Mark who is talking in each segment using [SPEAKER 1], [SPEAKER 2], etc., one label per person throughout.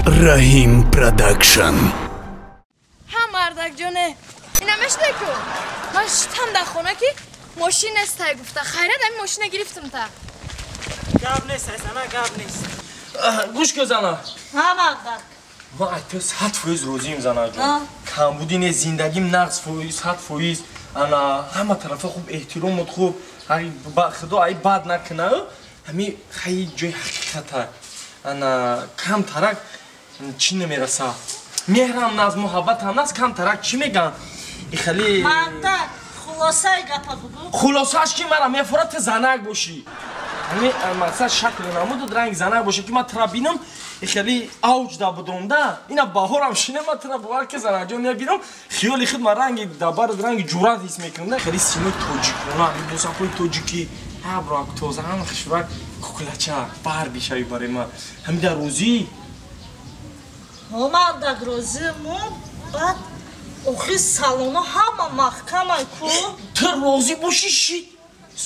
[SPEAKER 1] Раҳим Продакшн.
[SPEAKER 2] Ҳа, мардак ҷоне, ина мешне ку? Ман шитам дар хона ки мошин нестай гуфта. Хайрат ами мошина гирифтам та.
[SPEAKER 3] Гап нест, зана, гап нест.
[SPEAKER 4] Гӯш кун, зана.
[SPEAKER 5] Ҳа, мардак.
[SPEAKER 4] Ман аз ту 100% розием, занаҷон. Камбуди не, зиндагим нағз фоиз, 100%. Ана ҳама тарафа хуб, эҳтиромот хуб. Худо ай бад накуна. Ҳами хай ҷои ҳақиқата. Ана камтарак чӣ намераса. Меҳрам наз, муҳаббатам наз, камтарак чӣ меган? Ихали
[SPEAKER 5] мардак, хулосаи гапа бугу.
[SPEAKER 4] Хулосааш ки мара мефорад ту занак бошӣ. Ҳами мақсад шакли намуду ранги занак боша ки ман тура бинам, хеле авҷ да будум да. Ина баҳорам шине ман тура бовар ки занаҷон мебинам, хиёли худ ман ранги дабар ранги ҷуръат ҳис мекунам да. Хеле симои тоҷикона, либосакҳои тоҷикӣ, ҳабрак тоза, ҳама хушрак куклача бар бишави барои ман. Ҳами дар розӣ?
[SPEAKER 5] Ҳо, мардак, розӣ мо, баъд охи салоно ҳама маҳкамай ку.
[SPEAKER 4] Ту розӣ бошӣ шид.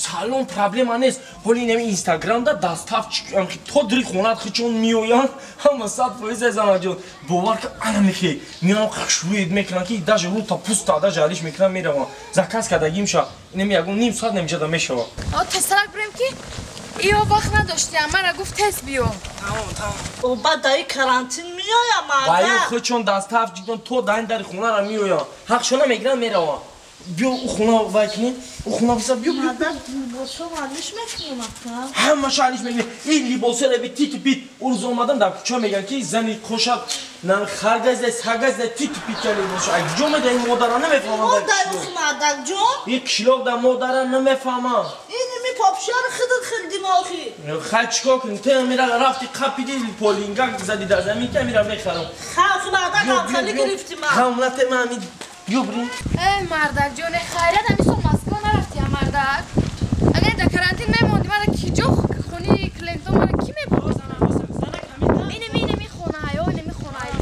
[SPEAKER 4] Салон проблема нест. Ҳоли инами Инстаграмда доставчик то дри хонат хичон меоянд, ҳама 100% занаҷон. Бовар ки ана мехе меоям хушрӯед мекунанд ки даже рута пуста даже алиш мекунанд мераванд. Заказ кардагимша инами ягон ним соат намиҷада мешавад.
[SPEAKER 2] О, тезтарак бирем ки иё вақт надоштиам, мара гуфт тез биё.
[SPEAKER 3] Тамом, тамом.
[SPEAKER 5] О, баъд даи карантин меоям, мардак.
[SPEAKER 4] Ба ё хичон доставчикон то даин дари хонара меоянд. Ҳақшона мегиранд мераванд. Биё у хона вай кунем, у хона биза, биё, биё.
[SPEAKER 5] Мардак, либосо алиш мекунем, ака.
[SPEAKER 4] Ҳамаша алиш мекунем. Ин либосаро би тит пит. Урӯз омадам дар кӯча мегӯянд ки зани қошаб на харгазда, сагазда тит пит ка либосо. Ай куҷо меда ин модара намефаҳмам.
[SPEAKER 5] Модар охи, мардак ҷон?
[SPEAKER 4] Ин қишлоқ да модара намефаҳмам.
[SPEAKER 5] Ин ми попшаро худат хӯрдим охи.
[SPEAKER 4] Хай чикор кунем? Ту мера рафти қапиди полинга зади дар замин ки мера мехарам.
[SPEAKER 5] Хай охи, мардак, ҳамхелӣ гирифтим.
[SPEAKER 4] Ҳамлате ман ами биё бирем.
[SPEAKER 2] Эй, мардак ҷоне, хайрат ами сол Москва нарафти, а мардак. Агар дар карантин мемонди, мара ки ҷо хони клиентон мара ки мебурд? Инами, инами хонаҳаё, инами хонаҳаё.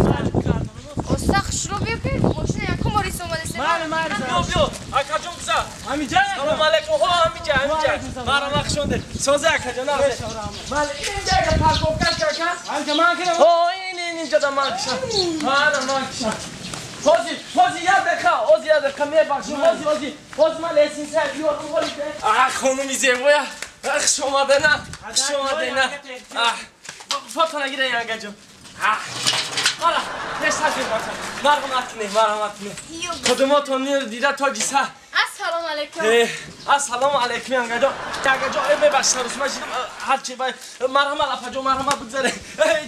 [SPEAKER 2] Оста хушрӯ биё ки мошина якум бор ис омадест.
[SPEAKER 3] Майли, майли.
[SPEAKER 4] Биё, биё. Акаҷон биза.
[SPEAKER 3] Ҳамиҷа?
[SPEAKER 4] Салом алейкум. Ҳо, ҳамиҷа, ҳамиҷа. Мара махшонде. Созе акаҷон, нағзе. Майли, инҷа ака парковкаш ака.
[SPEAKER 3] Ҳамиҷа ман кунам?
[SPEAKER 4] Ҳо, ин инҷа да ман кишам. Ҳа, ман кишам. Ҳозир, ҳозир як дақиқа, ҳозир як дақиқа мебахшӣ, ҳозир, ҳозир, ҳозир ман лестница биёрам, ҳоли. Ах, хонуми зебоя, хуш омадена, хуш омадена. Фото нагира янгаҷон. Ҳала, пештар бимонам. Марҳамат кунед, марҳамат кунед. Худумотон дида тоҷи сар.
[SPEAKER 2] Ассалому алайкум.
[SPEAKER 4] Ассалому алайкум янгаҷон. Янгаҷон, мебахшед, сарусма шидам, ҳарчи вай. Марҳамат, апаҷон, марҳамат бигзаре.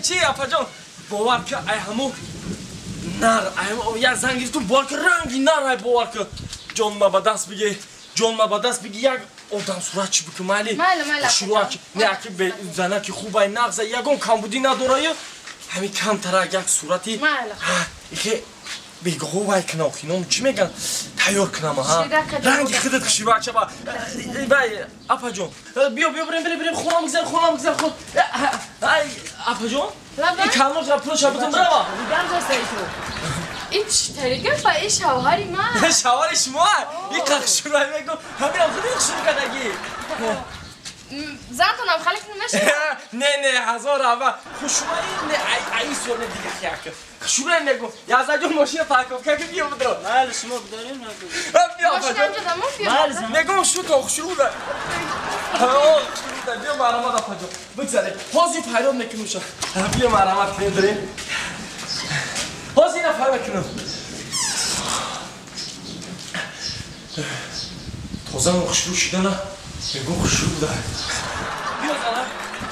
[SPEAKER 4] Чи, апаҷон? Бовар ки ай ҳамун нар, як занг гирифтум, бовар ки ранги нар, ай бовар ки ҷонма ба даст биги, ҷонма ба даст биги, як одам сурат чӣ бикун, майли?
[SPEAKER 2] Майли, майли.
[SPEAKER 4] Шуруъ не, аки занаки хуб ай нағза, ягон камбудӣ надораю, ҳамин камтарак як сурати.
[SPEAKER 2] Майли.
[SPEAKER 4] Ихе бегоҳо вай кунам, охином чӣ меган? Тайёр кунам, ҳа. Ранги худат хушрӯак шава. Вай, апаҷон, биё, биё, бирем, бирем, бирем, хона бигзар, хона бигзар, хон. Ай, апаҷон, ин калмош пулша бутун бирава.
[SPEAKER 2] Ин чӣ тариқа ба ин шавҳари ман?
[SPEAKER 4] Шавҳари шумо? Ин қахшурай мегӯ, ҳаминам худи хушрӯ кардагӣ.
[SPEAKER 2] Зантонам халик намешавад?
[SPEAKER 4] Не, не, ҳазор ава. Хушрӯи не, ай ин сол не дига як. Хушрӯи мегӯ, язаҷон мошина парковка ки биё бидро.
[SPEAKER 3] Майли, шумо бидорем, нагӯ.
[SPEAKER 4] Биё,
[SPEAKER 2] Мошина ҳамҷо дамон биё.
[SPEAKER 3] Майли,
[SPEAKER 4] мегӯм шу то хушрӯ да. Хушрӯ да, биё марҳамат апаҷон. Бигзаре. Ҳозир фарёд мекунем ша. Биё марҳамат кунем дорем. Ҳозир ина фарёд мекунем. Тоза хушрӯ шидана. Мегӯм хушрӯ да. Биё зана.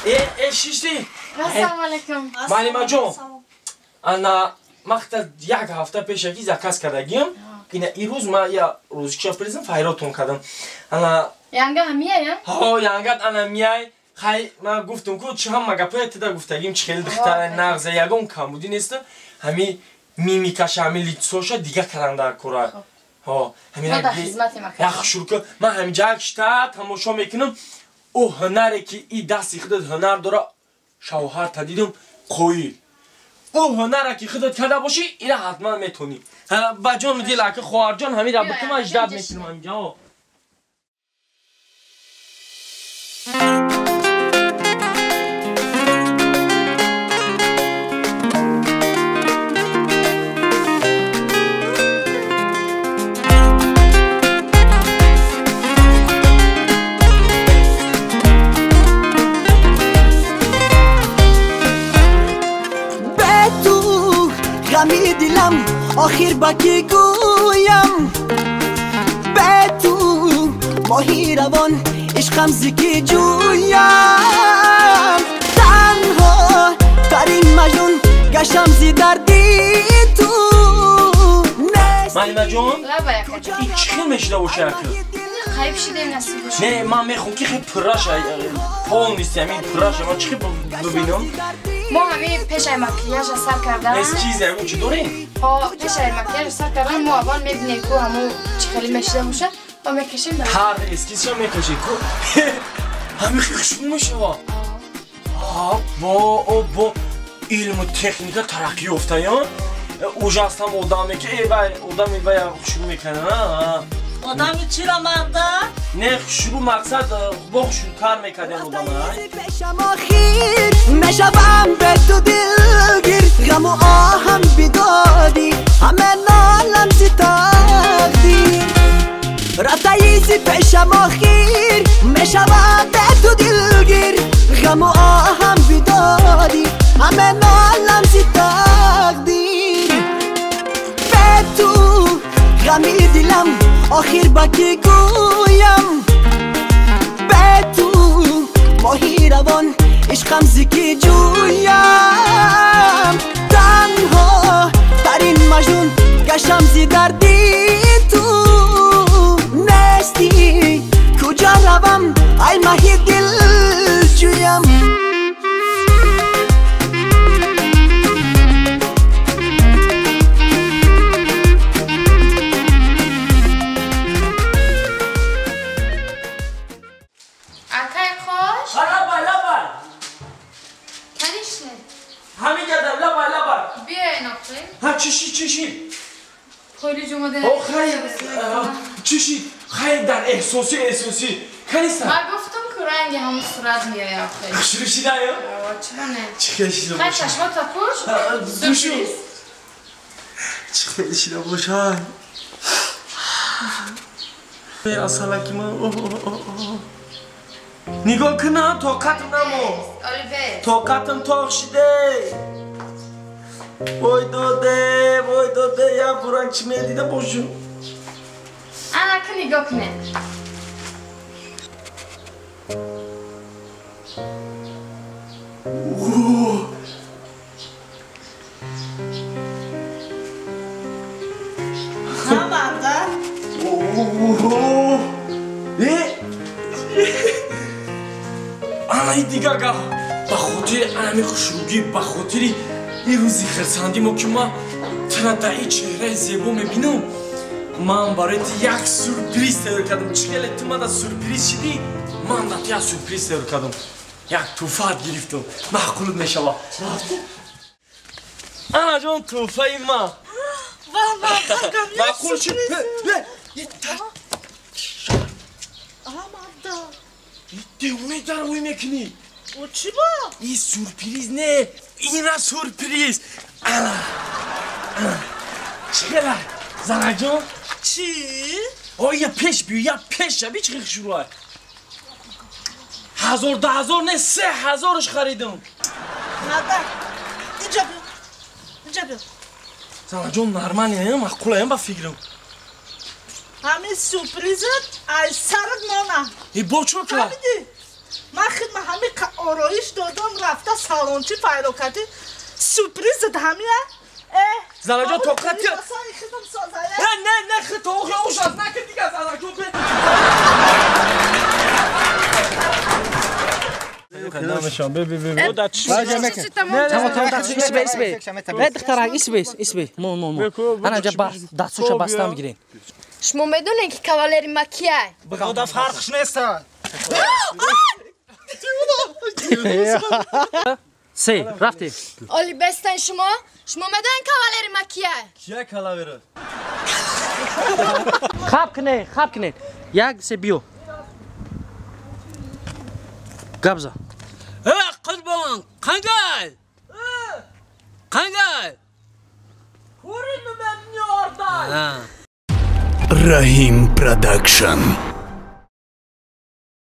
[SPEAKER 4] Э, шишти.
[SPEAKER 2] Ассалому алайкум.
[SPEAKER 4] Маълимаҷон. Ана махта як ҳафта пешакӣ заказ кардагим. Ина ирӯз ман я рӯзикша призм файротон кардам. Ана
[SPEAKER 2] Янга ҳамияй, а?
[SPEAKER 4] Ҳо, янгат ана мияй. Хай, ман гуфтам ку чӣ ҳама гапое тида гуфтагим, чӣ хеле духтара нағза, ягон камбудӣ нест. Ҳами мимикаша, ҳами лицоша дига каранда кора. Ҳо, ҳамин як хушрӯ ман ҳаминҷа шита тамошо мекунам. Ӯ ҳунаре ки и дасти худат ҳунар дора, шавҳар та дидам қоил. Ӯ ҳунаре ки худат карда бошӣ, ира ҳатман метонӣ. Ба ҷону дил ака хоҳарҷон ҳамира бикун, ман ждат мекунам ҳаминҷа.
[SPEAKER 6] غمی دلم آخر با کی گویم به تو ماهی روان عشقم زکی جویم تنها ترین مجنون گشتم زی دردی تو
[SPEAKER 4] معلمه جان این چی میشه باشه
[SPEAKER 2] خیلی شده نصیب باشه
[SPEAKER 4] نه من میخوام که خیلی پرش پول نیست همین پرش من چی ببینم
[SPEAKER 2] ما همین پیش مکیاژ سر کردن
[SPEAKER 4] اسکیز اون چی داریم
[SPEAKER 2] ها پیش مکیاژ سر کردن ما اول میبینیم که همون چی خیلی میشه باشه و میکشیم
[SPEAKER 4] هر اسکیزش میکشی کو همین خیلی خوشبو میشه با با علم و تکنیک ترقی افتادن ужасно одаме ки эй вай одами вай хушрӯ мекунад
[SPEAKER 5] одами чиро марда
[SPEAKER 4] не хушрӯ мақсад бо хушрӯтар мекардем одама
[SPEAKER 6] охир мешавам бе ту дилгир ғаму оҳам бидодӣ ҳама налам зи тақдир рафтаи зи пешам охир мешавам бе ту дилгир ғаму оҳам бидодӣ ҳама налам зи тақдир تو غمی دلم آخر با کی گویم به تو ماهی روان عشقم زکی جویم تنها ترین مجنون گشتم زی دردی تو نیستی کجا روم ای ماهی دل جویم
[SPEAKER 4] چی
[SPEAKER 2] خیلی جمعه
[SPEAKER 4] چی خیلی در احساسی کنیستم
[SPEAKER 2] من گفتم که رنگ همون صورت میای آخه
[SPEAKER 4] شروع شده یا؟
[SPEAKER 2] چرا نه؟
[SPEAKER 4] چی خیلی شده
[SPEAKER 2] باشه خیلی چشمات تا پوش سورپریز
[SPEAKER 4] چی خیلی شده باشه اصلا که من نگاه کنم طاقتم نمو طاقتم طاق شده وای داده وای داده یا بران چی میدیده باشو
[SPEAKER 2] انا که نگاه کنه
[SPEAKER 5] نه مرده
[SPEAKER 4] انا دیگه گاه به خاطر انا خوشروگی به خاطر این روزی خرسندی ما که ما تنها در این چهره زیبا میبینم من برای تو یک سورپریز تهیه کردم چیکار تو من در سورپریز شدی من در تو یک سورپریز تهیه کردم یک توفات گرفتم معقول میشوه انا جان توفه ما معقول شد دیوونه در روی میکنی
[SPEAKER 5] چی با؟
[SPEAKER 4] این سورپریز نه اینا سورپریز انا چقدر زنک جان
[SPEAKER 5] چی؟
[SPEAKER 4] آه یا پیش بیو یا پیش بی چه شروع 1000 2000 نه 3000ش خریدم
[SPEAKER 5] نه اینجا بیا اینجا بیا
[SPEAKER 4] زنک جان نرمالی نه معقوله با فکرم
[SPEAKER 5] همین سورپریزت از سرت مانه
[SPEAKER 4] ای با چو کرد؟
[SPEAKER 5] من خدمت همین آرایش دادم رفته سالونچی پیدا کردی سورپریزت همیه
[SPEAKER 4] زنک جان طاقت نه نه نه خود تو اوش از نکن دیگه زنک جان
[SPEAKER 2] شما میدونین که کاوالری ما کیه؟
[SPEAKER 3] خدا فرقش نیست.
[SPEAKER 7] سه رفتی.
[SPEAKER 2] آلی بستن شما؟ شما میدونین کاوالری ما کیه؟
[SPEAKER 4] کیه کاوالری؟
[SPEAKER 7] خواب کنه خواب کنه یک سه بیو. قبضه.
[SPEAKER 3] قربان قنگل قنگل
[SPEAKER 1] Rahim Production.